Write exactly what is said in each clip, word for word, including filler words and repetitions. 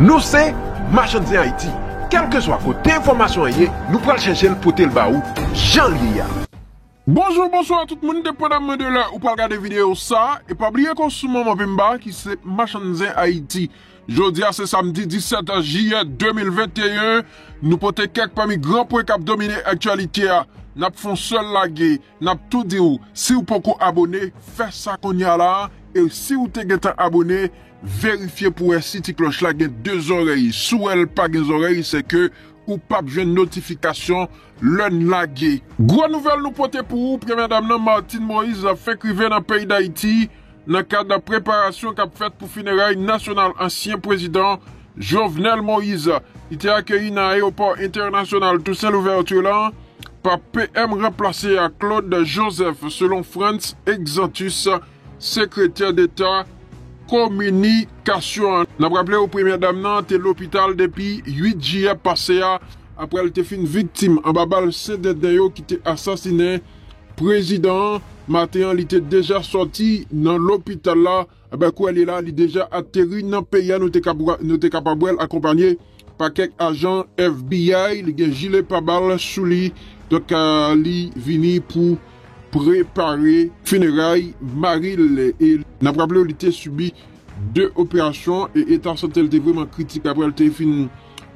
Nou se Machann Zen Ayiti. Kèlkeswa kote enfòmasyon an ye, nou pral chèche l pote l ba ou jan l ye a. Bonjou, bonswa tout moun, depandamman de lè ou pral gade videyo sa, e pa bliye ke w sou Manman Pimba ki se Machann Zen Ayiti. Jodi a se samdi disèt jiyè de mil venteyen, nou pote kèk pami gran pwen k ap domine aktyalite a. N ap fè yon sèl lage, n ap tou di w, si w poko abone, fè sa kounye a la, e si w te gentan abone, verifye pou w wè si ti klòch la gen de zòrèy. Si w wè l pa gen zòrèy, se ke ou p ap jwenn notifikasyon lè n lage. Gwo nouvèl nou pote pou ou, Premyè Dam nan Martine Moïse fenk rive nan peyi Dayiti nan kad preparasyon k ap fèt pou fineray nasyonal ansyen prezidan Jovenel Moïse. Li te akeyi nan ayewopò entènasyonal Toussaint Louverture la pa P M ranplase a Claude Joseph, selon Frantz Exantus, sekretè deta kominikasyon an. N ap raple w, Premyè Dam nan te lopital depi uit jiyè pase a, apre l te fin viktim anba bal sendenden yo ki te asasinen prezidan an. Maten an, li te deja sòti nan lopital la. Ebyen, kounye a la, li deja ateri nan peyi a. Nou te kab-, nou te kapab wè l akonpanye pa kèk ajan F B I. Li gen jile pabal sou li. Donk, euh, li vini pou prepare fineray mari l. E n ap raple w, li te sibi de operasyon e eta sante l te vrèman kritik apre l te fin,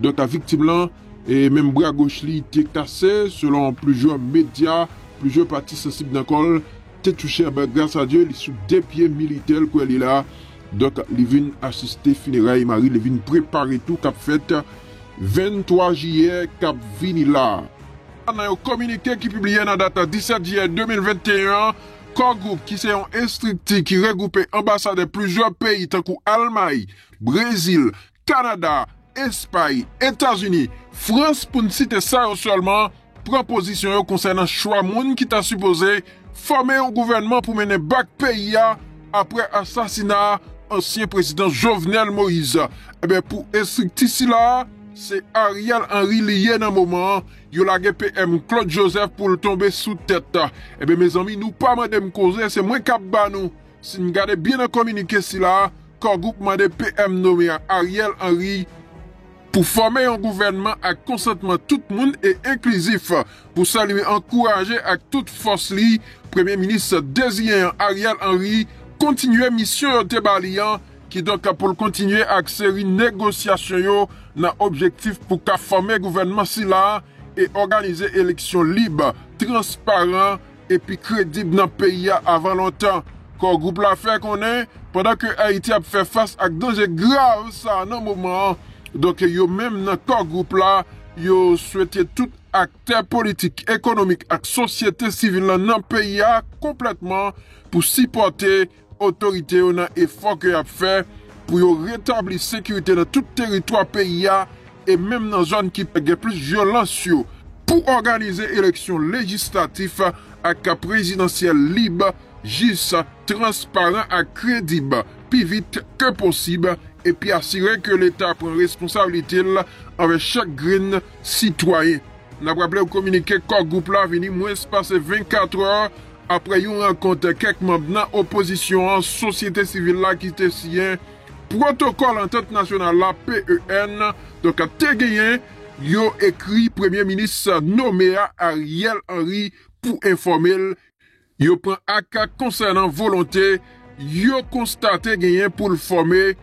donk, a viktim lan. E menm bra goch li te kase, selon plizyè medya, plizyè pati sansib nan kò l te touche. Ebyen, gras a Dye, li sou de pye militè l, kounye a la. Donk, li vin asiste fineray mari, li vin prepare tou k ap fèt venntwa jiyè k ap vini la. Nan yon kominike ki pibliye nan dat disèt jiyè de mil venteyen an, Core Group, ki se yon estrikti ki regwoupe anbasadè plizyè peyi tankou Almay, Brezil, Kanada, Espay, Etazini, Frans, pou n site sa yo sèlman, pran pozisyon yo konsènan chwa moun ki ta sipoze fòme yon gouvènman pou mennen bak peyi a apre asasina ansyen prezidan Jovenel Moïse. Ebyen, pou estrikti sila a, se Ariel Henry li ye nan moman an. Yo lage P M Claude Joseph pou l tonbe sou tèt. Ebyen, mezanmi, nou pa mande m koze, se mwen k ap ba nou. Si n gade byen nan kominike sila a, Core Group mande P M nome a Ariel Henry pou fòme yon gouvènman ak konsantman tout moun e enklizif, pou sa li ankouraje ak tout fòs li Premye Minis deziyen an Ariel Henry kontinye misyon yo te ba li an, kidonk pou l kontinye ak seri negosyasyon yo nan objektif pou ka fòme gouvènman sila a e òganize eleksyon lib, transparan epi kredib nan peyi a avan lontan. Core Group la fè konnen, pandan ke Ayiti ap fè fas ak danje grav sa a nan moman an, donk yo menm nan Core Group la, yo swete tout aktè politik, ekonomik ak sosyete sivil lan nan peyi a konplètman pou sipòte otorite yo nan efò ke y ap fè pou yo retabli sekirite nan tout teritwa peyi a e menm nan zòn ki gen plis vyolans yo, pou òganize eleksyon lejislatif ak prezidansyèl lib, jis, transparan ak kredib pi vit ke posib, epi asire ke Leta pran responsablite l anvè chak grenn sitwayen. N ap raple w, kominike Core Group la vini mwens pase vennkat è apre yon rankont kèk manm nan opozisyon an, sosyete sivil la ki te siyen pwotokòl antant nasyonal la, P E N, donk te genyen, yo ekri Premye Minis nome a Ariel Henry pou enfòme l. Yo pran ak konsènan volonte yo konstate genyen pou l fòme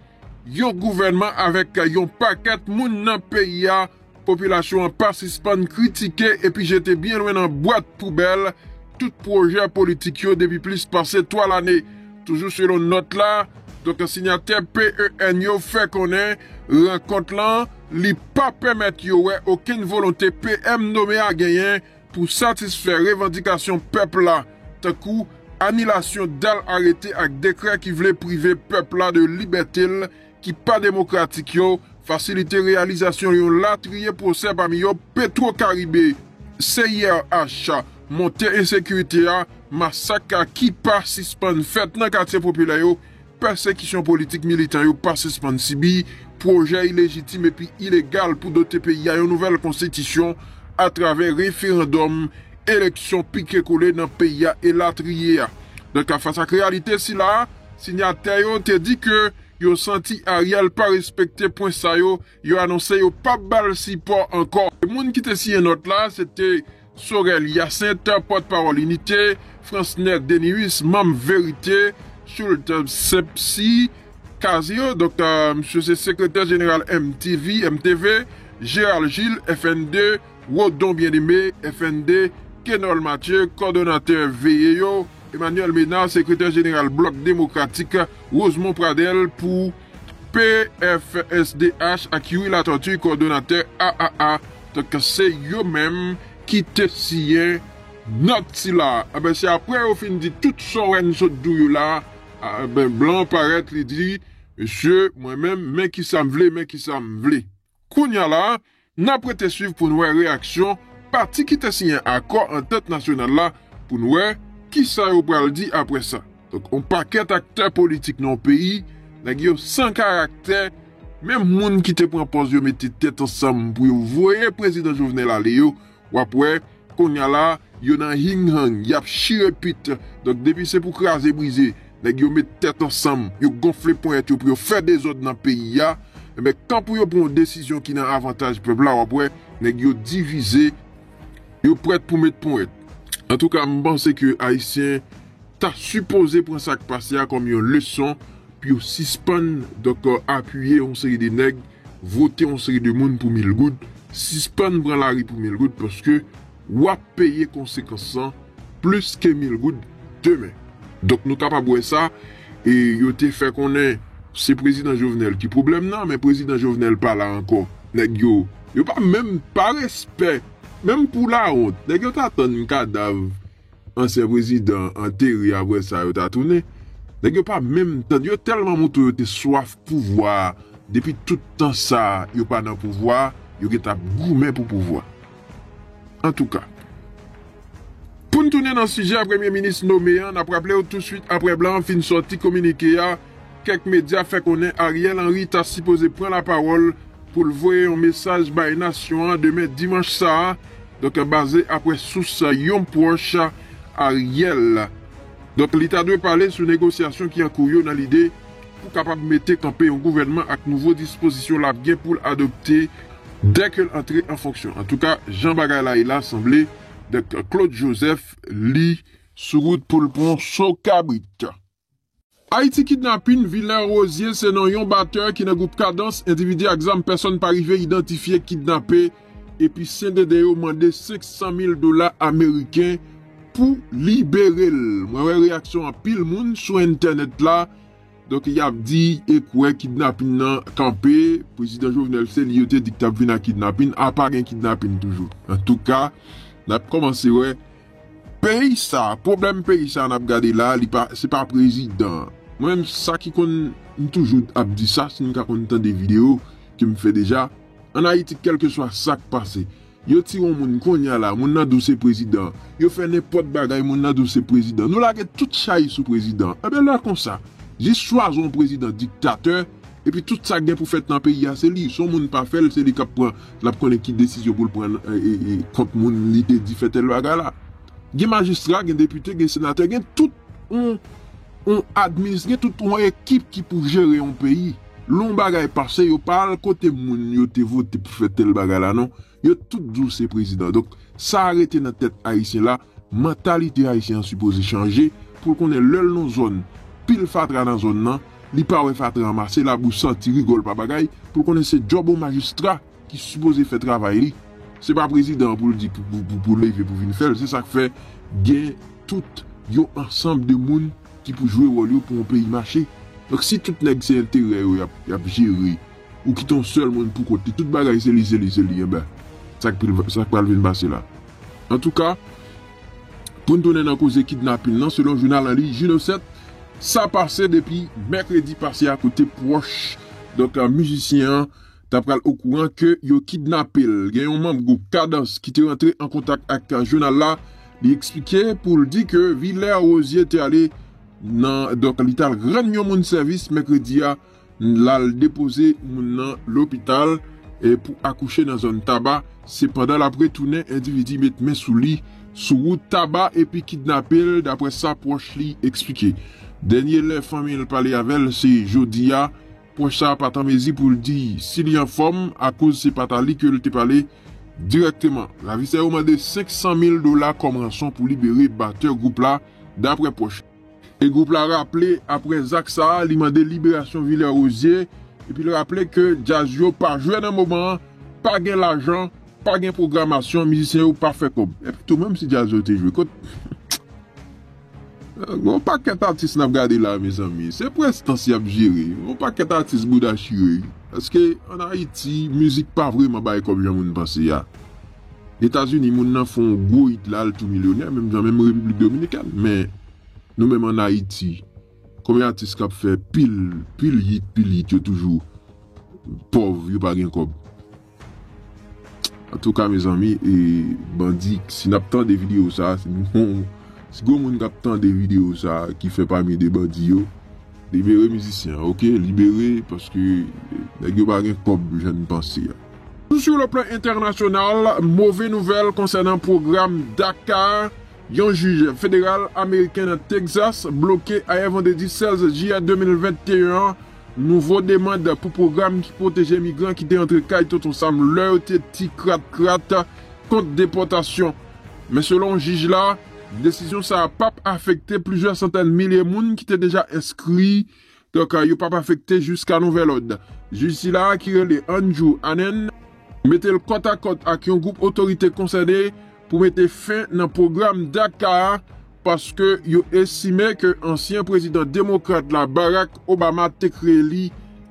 yon gouvènman avèk yon pakèt moun nan peyi a. Popilasyon an pa sispann kritike epi jete byen lwen nan bwat poubèl tout pwojè politik yo depi plis pase twa lane. Toujou selon nòt la, donk, sinyatè P E N yo fè konnen rankont lan, li pa pèmèt yo wè okenn volonte P M nome a genyen pou satisfè revandikasyon pèp la, tankou anilasyon dal arete ak dekrè ki vle prive pèp la de libète l ki pa demokratik yo, fasilite reyalizasyon yon latriye pwosè, pami yo Petro Caribe, C I R H, monte ensekirite a, masak ki pa sispann fèt nan katye popilè yo, pèsekisyon politik militan yo pa sispann sibi, pwojè ilejitim epi ilegal pou dote peyi a yon nouvèl konstitisyon atravè referandòm, eleksyon pike kole nan peyi a, elatriye. Donk, fas ak reyalite sila, sinyatè yo te di ke Yo santi Ariel pa respekte pwen sa yo, yo anonse yo p ap ba l sipò ankò. Moun ki te siyen nòt la, se te Sorel Hyacinthe, pòtpawòl Inite, Fransner Denius, manm Verite, Schultz Sepsi, Kazir, donk, euh, misye se sekretè jeneral M T V, M T V, Gérald Gilles, F N D, Rodon Bien-Aimé, F N D, Kenol Mathieu, kòdonatè Veye Yo, Emmanuel Ménard, sekretè jeneral Blòk Demokratik, Rosemond Pradel pou P F S D H ak Youri Latortue, kòdonatè A A A. Donk, se yo menm ki te siyen nòt sila. Enben, se apre yo fin di tout sa w wè n sot di w yo la, a, enben, blan parèt, li di, mesye, mwen menm, men ki sa m vle, men ki sa m vle. Kounye a la, n ap rete swiv pou n wè reyaksyon pati ki te siyen akò antant nasyonal la, pou n wè ki sa yo pral di apre sa. Donk, yon pakèt aktè politik nan yon peyi, nèg yo san karaktè, menm moun ki te pran pòz yo mete tèt ansanm pou yo voye prezidan Jovenel ale yo, w ap wè, kounye a la, yo nan hing-hang, y ap chire pit. Donk, depi se pou kraze brize, nèg yo met tèt ansanm, yo gonfle ponyèt yo pou yo fè dezòd nan peyi a. Enben, kan pou yo pran yon desizyon ki nan avantaj pèp la, w ap wè, nèg yo divize, yo prèt pou met ponyèt. Antouka, m panse ke Ayisyen ta sipoze pran sa k pase a kòm yon leson pou yo sispann, donk, apiye yon seri de nèg, vote yon seri de moun pou mil goud, sispann pran lari pou mil goud, paske w ap peye konsekans lan plis ke mil goud demen. Donk, nou kapab wè sa, e yo te fè konnen se prezidan Jovenel ki pwoblèm nan, men prezidan Jovenel pa la ankò. Nèg yo, yo pa menm, pa respè, menm pou lawont. Nèg yo ta tann kadav ansyen prezidan antere, apre sa yo ta tounen. Nèg yo pa menm tann, yo tèlman mouton yo te swaf pouvwa, depi tout tan sa yo pa nan pouvwa, yo gentan ap goumen pou pouvwa. Antouka, pou n tounen nan sijè a, premye minis nome an, n ap raple w tousuit apre blan an fin sòti kominike a, kèk medya fè konnen Ariel Henry ta sipoze pran lapawòl pou l voye yon mesaj bay nasyon an demen dimanch sa a, donk, baze apre sous yon pwòch Ariel. Donk, li ta dwe pale sou negosyasyon ki an kou yo nan lide pou kapab mete kanpe yon gouvènman ak nouvo dispozisyon l ap gen pou l adopte dèke l antre an fonksyon. Antouka, jan bagay la ye la, sanble, donk, Claude Joseph, li, sou wout pou l pran so kabrit. Ayiti kidnapin, Villain Rosier se non yon batè ki nan gwoup Kadans, endividi ak zam pèsòn pa rive idantifye kidnape, epi sendede yo mande senk san mil dola ameriken pou libere l. Mwen wè reyaksyon anpil moun sou entènèt la. Donk, y ap di e kwè kidnapin nan kanpe, prezidan Jovenel se li yo te di k t ap vin ak kidnapin, apa gen kidnapin toujou. Antouka, n ap kòmanse wè peyi sa, pwoblèm peyi sa n ap gade la, li pa, se pa prezidan. Mwen menm, sa ki konn, m toujou ap di sa, si n ka konn tande videyo ke m fè deja, ann Ayiti, kèlkeswa sa k pase, yo tire yon moun kounye a la, moun nan di w se prezidan. Yo fè nenpòt bagay, moun nan di w se prezidan. Nou lage tout chay sou prezidan. Enben, lè konsa, jis chwazi yon prezidan diktatè, epi tout sa k gen pou fèt nan peyi a, se li. Si yon moun pa fè l, se li k ap pran, l ap konnen ki desizyon pou l pran, e, e, e, kont moun li te di fè tèl bagay la. Gen majistra, gen depite, gen senatè, gen tout yon, yon adminis-, gen tout yon ekip ki pou jere yon peyi. Lè yon bagay pase, yo pa al kote moun yo te vote pou fè tèl bagay la, non. Yo tout di w se prezidan. Donk, sa a rete nan tèt Ayisyen la, mantalite Ayisyen an sipoze chanje, pou l konnen lè l nan zòn, pil fatra nan zòn nan, li pa wè fatra an mase, labou santi, rigòl pa bagay, pou l konnen se djòb yon majistra ki sipoze fè travay li. Se pa prezidan an pou l di pou, pou, pou, pou leve pou vin fè l. Se sa k fè gen tout yon ansanm de moun ki pou jwe wòl yo pou yon peyi mache. Donk, si tout nèg se enterè yo y ap, y ap jere, ou kite yon sèl moun pou kont li, tout bagay se li, se li, se li, enben, sa k pral, sa k pral vin pase la. Antouka, pou n tounen nan koze kidnapin nan, selon jounal an liy Juno sèt, sa pase depi mèkredi pase a, kote pwòch, donk, mizisyen an, ta pral okouran ke yo kidnape l. Gen yon manm gwoup Kadans ki te rantre an kontak ak jounal la. Li eksplike pou l di ke Villain Rosier te ale nan, donk, li t al rann yon moun sèvis mèkredi a, l al depoze moun nan lopital, e, pou akouche nan zòn Taba. Sepandan, l ap retounen, endividi met men sou li sou wout Taba epi kidnape l, daprè sa pwòch li eksplike. Dènye lè fanmi l pale avè l, se jodi a, Pwòch sa a pa t an mezi pou l di si li anfòm, akoz se pa t a li ke l te pale dirèkteman. Ravisè yo mande senk san mil dola kòm ranson pou libere batè gwoup la, dapre pwòch. E gwoup la raple, apre zak sa a, li mande liberasyon Vilè Rozye, epi l raple ke djaz yo pa jwe nan moman an, pa gen lajan, pa gen pwogramasyon, mizisyen yo pa fè kòb. Epi tou, menm si djaz yo te jwe, kot Yon pakèt atis n ap gade la, mezanmi. Se prestans y ap jere. Yon pakèt atis bouda chire. Paske ann Ayiti, mizik pa vrèman bay kòb jan moun panse a. Etazini, moun nan fè yon gwo hit la, l tou milyonè, menm jan menm Repiblik Dominikèn. Men, nou menm ann Ayiti, konbyen atis k ap fè pil, pil hit, pil hit, yo toujou pòv, yo pa gen kòb. Antouka, mezanmi, e, bandi, si n ap tande videyo sa, si nou, si gon moun k ap tande videyo sa, ki fè pami de bandi yo, libere mizisyen an, oke? Libere, paske, e, nèg yo pa gen kòb jan n panse a. Sur le plan international, move nouvèl konsènan pwogram DACA. Yon jij federal ameriken nan Texas bloke ayè vandredi sèz jiyè de mil venteyen an nouvo demann pou pwogram ki pwoteje migran ki te antre kay Tonton Sam lè yo te ti krat-krat kont depòtasyon. Men selon jij la, desizyon sa a p ap afekte plizyè santèn milye moun ki te deja enskri. Donk, yo p ap afekte jiska nouvèl òd. Jij sila a ki rele Andrew Hanen mete l kòtakòt ak yon gwoup otorite konsène pou mete fen nan pwogram DACA a, paske yo estime ke ansyen prezidan demokrat la, Barack Obama, te kreye li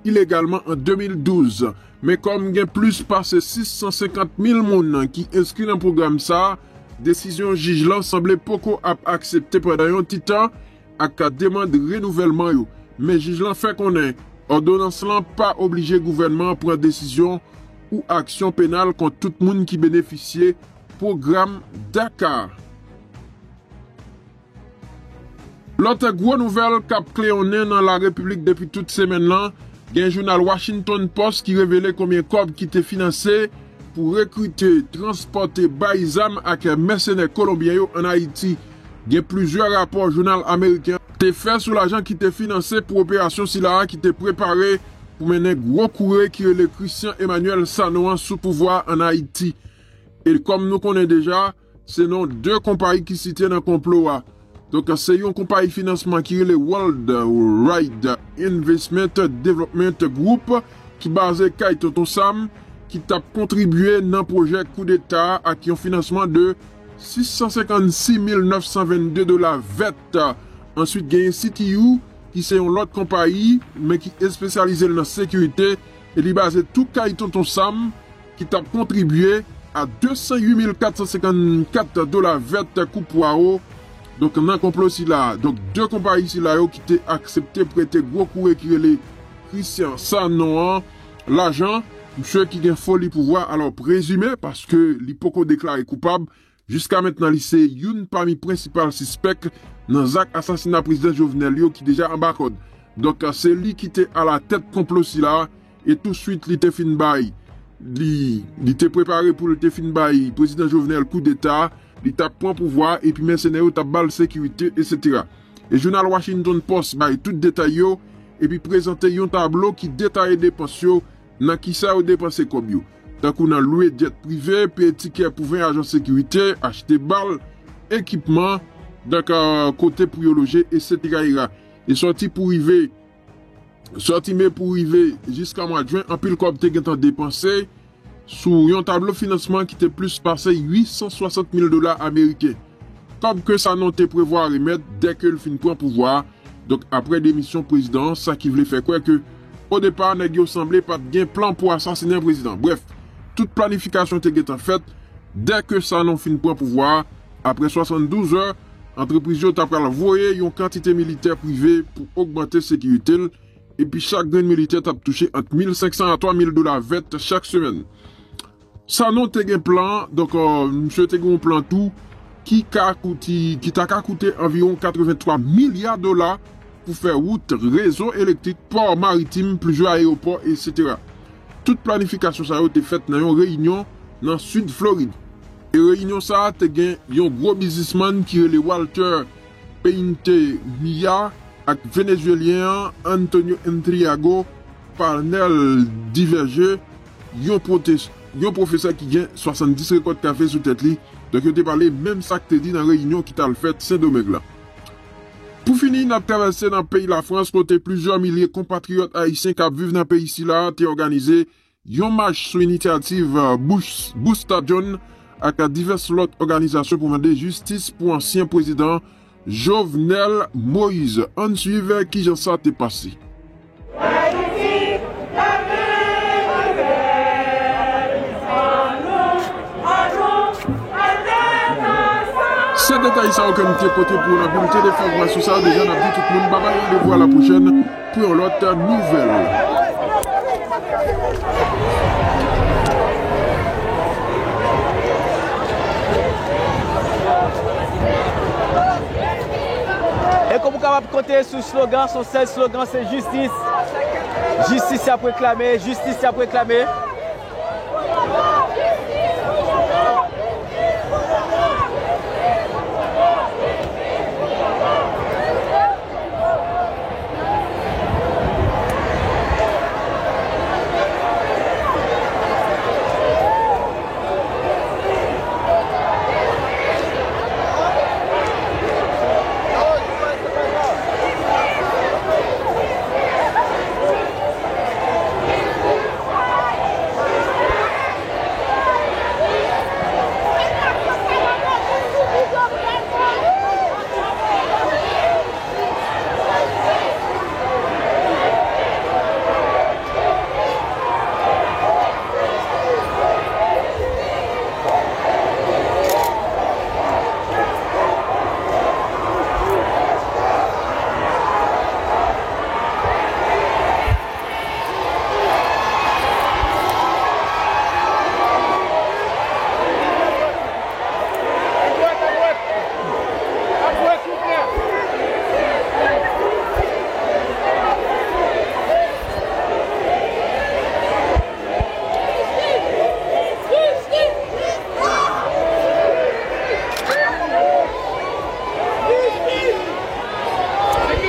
ilegalman an de mil douz. Men kòm gen plis pase sis san senkant mil moun ki enskri nan pwogram sa a, desizyon jij lan sanble poko ap aksepte pandan yon ti tan ak demann renouvèlman yo. Men jij lan fè konnen òdonans lan pa oblije gouvènman an pran desizyon ou aksyon penal kont tout moun ki benefisye pwogram DACA a. Lòt gwo nouvèl k ap kleyonnen nan larepiblik depi tout semèn lan, gen jounal Washington Post ki revele konbyen kòb ki te finanse pou rekrite, transpòte, bay zam ak mèsenè kolonbyen yo ann Ayiti. Gen plizyè rapò jounal ameriken te fè sou lajan ki te finanse pou operasyon sila a ki te prepare pou mennen gwo koure ki rele Christian Emmanuel Sanon an sou pouvwa ann Ayiti. E kòm nou konnen deja, se non de konpayi ki site nan konplo a. Donk, se yon konpayi finansman ki rele World Wide Investment Development Group ki baze kay Tonton Sam, ki t ap kontribye nan pwojè koudeta a ak yon finansman de sis san senkannsis mil nèf san vennde dola vèt. Answit, genyen C T U, ki se yon lòt konpayi, men ki espesyalize l nan sekirite, e li baze tou kay Tonton Sam, ki t ap kontribye a de san uit mil kat san senkannkat dola vèt kou pwawo. Donk, nan konplo sila a, donk, de konpayi sila yo ki te aksepte prete gwo koure ki rele Christian Sanon an lajan, misye ki gen foli pouvwa, alò prezime, paske li poko deklare koupab, jiska mentnan li se youn pami prensipal sispèk nan zak asasina prezidan Jovenel yo ki deja anba kòd. Donk, se li ki te alatèt konplo sila, e touswit li te fin bay, li, li te prepare pou li te fin bay prezidan Jovenel koudeta, li t ap pran pouvwa, epi mèsenè yo t ap ba l sekirite, etsetera. E jounal Washington Post bay tout detay yo, epi prezante yon tablo ki detaye depans yo, nan kisa yo depanse kòb yo, tankou nan lwe djèt prive, peye tikè pou ven ajan sekirite, achte bal, ekipman, donk, euh, kote pou yo loje, etsetera. E sòti pou rive, sòti me pou rive jiska mwa jen, anpil kòb te gentan depanse sou yon tablo finansman ki te plis pase uit san swasant mil dola ameriken. Kòb ke Sanon te prevwa remèt dèke l fin pran pouvwa a, donk, apre demisyon prezidan an, sa ki vle fè kwè ke, o depa, nèg yo sanble pa t gen plan pou asasinen prezidan. Brèf, tout planifikasyon te gentan fèt. Dèke Sanon fin pran pouvwa a, apre swasanndouz è, antrepriz yo ta pral voye yon kantite militè prive pou ogmante sekirite l, epi chak grenn militè t ap touche ant mil senk san a twa mil dola vèt chak semèn. Sanon te gen plan, donk, euh, misye te gen yon plan tou ki ka koute, ki ta ka koute anviwon katrevenntwa milya dola pou fè wout, rezo elektrik, pò maritim, plizyè ayewopò, etsetera. Tout planifikasyon sa yo te fèt nan yon reyinyon nan sid Florid. E reyinyon sa a te gen yon gwo biznismann ki rele Walter Peintemilla ak Venezuelyen an Antonio Intriago Parnel Diverger, yon pwotes-, yon pwofesè ki gen swasanndis rekòt kafe sou tèt li. Donk, yo te pale menm sa k te di nan reyinyon ki t al fèt Sendomeng lan. Pou fini, n ap travèse nan peyi Lafrans, kote plizyè milye konpatriyòt ayisyen k ap viv nan peyi sila a te òganize yon mach sou inisyativ, euh, Bush, Busta John ak divès lòt òganizasyon pou mande jistis pou ansyen prezidan Jovenel Moïse. Ann swiv kijan sa te pase. Se detay sa yo ke m te pote pou w nan komite de fòmasyon sa a. Deja, n ap di tout moun babay, randevou a la pwochèn pou yon lòt nouvèl. E ke w kapab konte sou slogan, se yon sèl slogan, se jistis. Jistis y ap reklame, jistis y ap reklame.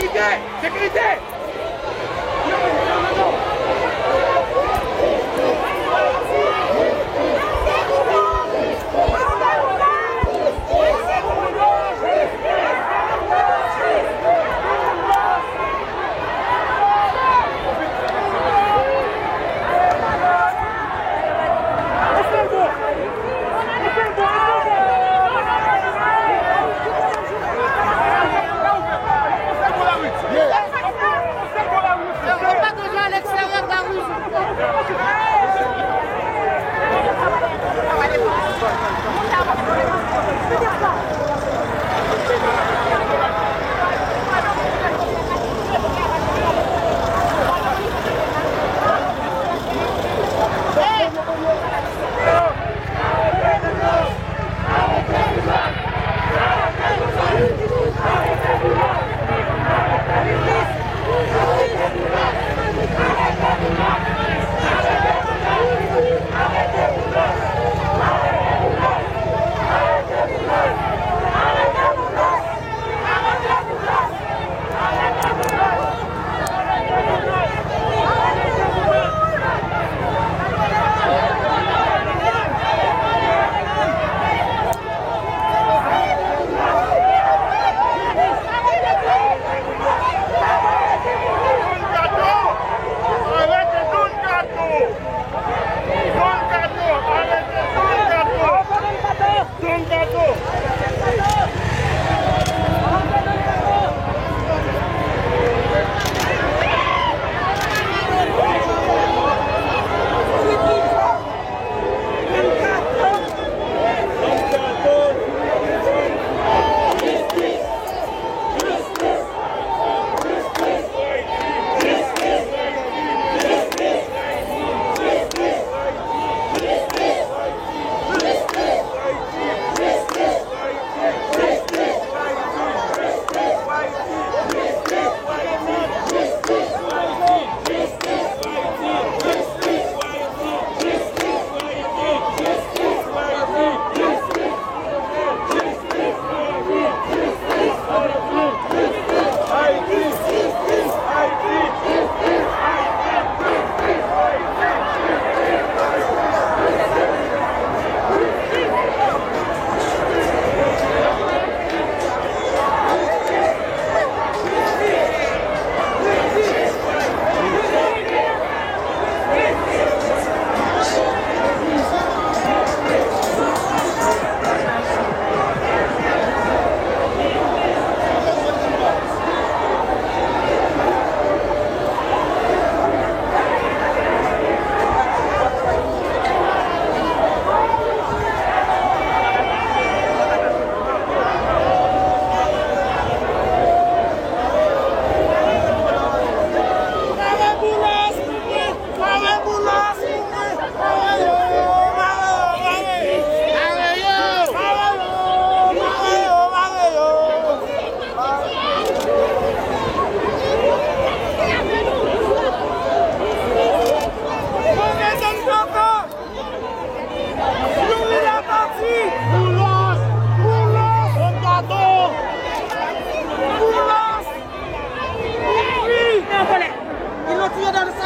Sekirite! Sekirite!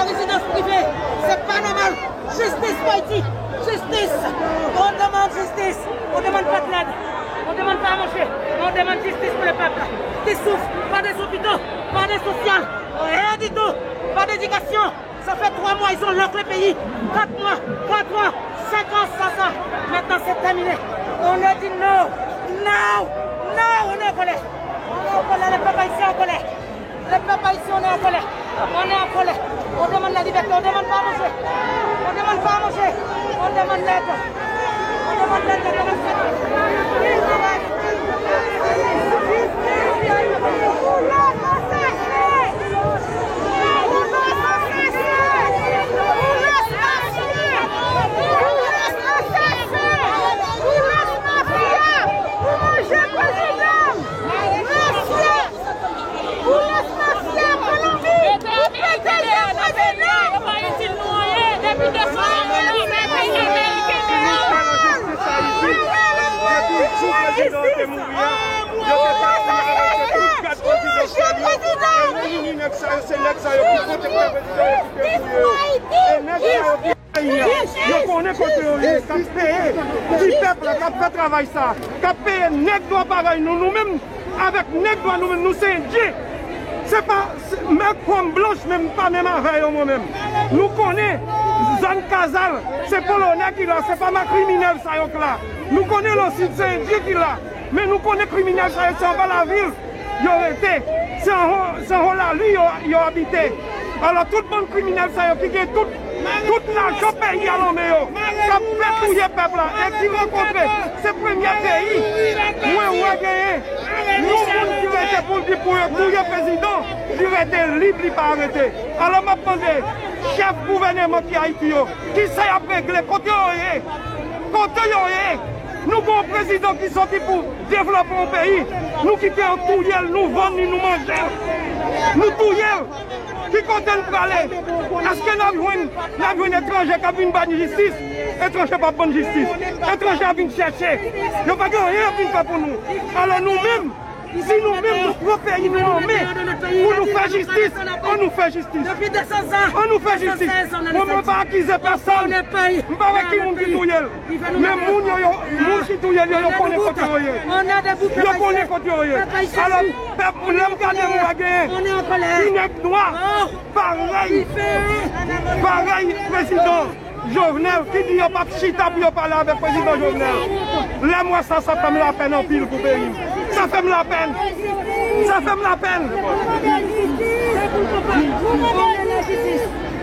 Rezidans prive, se pa nòmal. Jistis pou Ayiti. Jistis. On demann jistis. On demann pa dlad. On demann pa manje. On demann jistis pou le pèp. Ki souf. Pa de zopito. Pa de sosyal. Rien du tout. Pa d'edikasyon. Sa fè twa mwa, ils ont lock le pays. Quatre mois, quatre ans, cinq ans, ça, ça. Maintenant, c'est terminé. On a dit non, non, non, on est en colère. On est en colère, le peuple haïtien est en colère. Le peuple haïtien, on est en colère. On est en colère. On demande la liberté, on demande pas à manger. On demande pas à manger. On demande l'aide. On demande l'aide, on demande l'aide. Depi jou prezidan an te mouri a, yo te pati avèk tout gad prezidansyèl yo. E wi, nèg sa yo, se nèg sa yo ki pote kè prezidan yo ki te touye yo. E nèg sa yo ki peyi a, yo konnen kote yo ye, k ap peye ti pèp la, k ap fè travay sa, k ap peye nèg dwa parèy nou, nou menm, avèk nèg dwa nou menm, nou se endyen. Se pa, se, mèt kòm blanch, men m pa menm avè yo, mwen menm. Nou konnen, zòn Kazal, se polonè ki la, se pa ma kriminèl sa yo k la. Nou konnen Lansid, se endyen ki la. Men nou konnen kriminèl sa yo, se anba lavil yo rete. Se anwo, se anwo lari yo, yo abite. Alò, tout bann kriminèl sa yo ki gen tout, tout lajan peyi a nan men yo, k ap fè touye pèp la, e ki rankontre, se premye peyi mwen wè genyen yon moun ki rete pou l di pou yo touye prezidan, li rete lib, li pa arete. Alò, m ap mande chèf gouvèneman ki Ayiti yo, kisa y ap regle, kote yo ye? Kote yo ye? Nou gen yon prezidan ki soti pou devlope yon peyi. Nou kite yo touye l, nou vann li, nou manje l. Nou touye l. Ki kote n prale? Èske n ap jwenn, n ap jwenn etranje k ap vin ba n jistis? Etranje p ap ba n jistis. Etranje ap vin chèche. Yo pa gen anyen y ap vin fè pou nou. Alò nou menm, si nou menm nou pran peyi nou an men pou nou fè jistis, ann nou fè jistis. Ann nou fè jistis. Mwen, mwen pa akize pèsonn. M pa wè ki moun ki touye l. Men moun yo, yo, moun ki touye l yo, yo konnen kote yo ye. Yo konnen kote yo ye. Alò, pèp, lè m gade m wè genyen ti nèg nwa parèy, parèy prezidan Jovenel ki di yo p ap chita pou yo pale avèk prezidan Jovenel. Lè m wè sa, sa fè m lapèn anpil pou peyi m. Sa fè m lapèn. Sa fè m lapèn.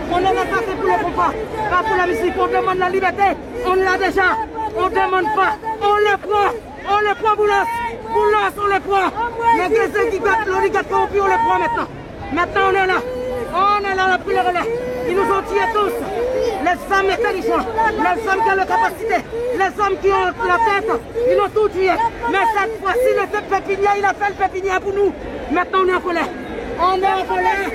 On est là, ça, c'est pour le combat, pas pour la musique. On demande la liberté. On l'a déjà. On demande pas. On le prend. On le prend, Boulos. Boulos, on le prend. Les Guézé qui battent l'oligarque corrompu, on le prend maintenant. Maintenant, on est là. On est là, on a pris le relais. Ils nous ont tués tous. Les hommes intelligents, les hommes qui ont la capacité, les hommes qui ont la tête, ils ont tout tué. Mais cette fois-ci, le peuple pépinière, il a fait le pépinière pour nous. Maintenant, on est en colère. On est en colère.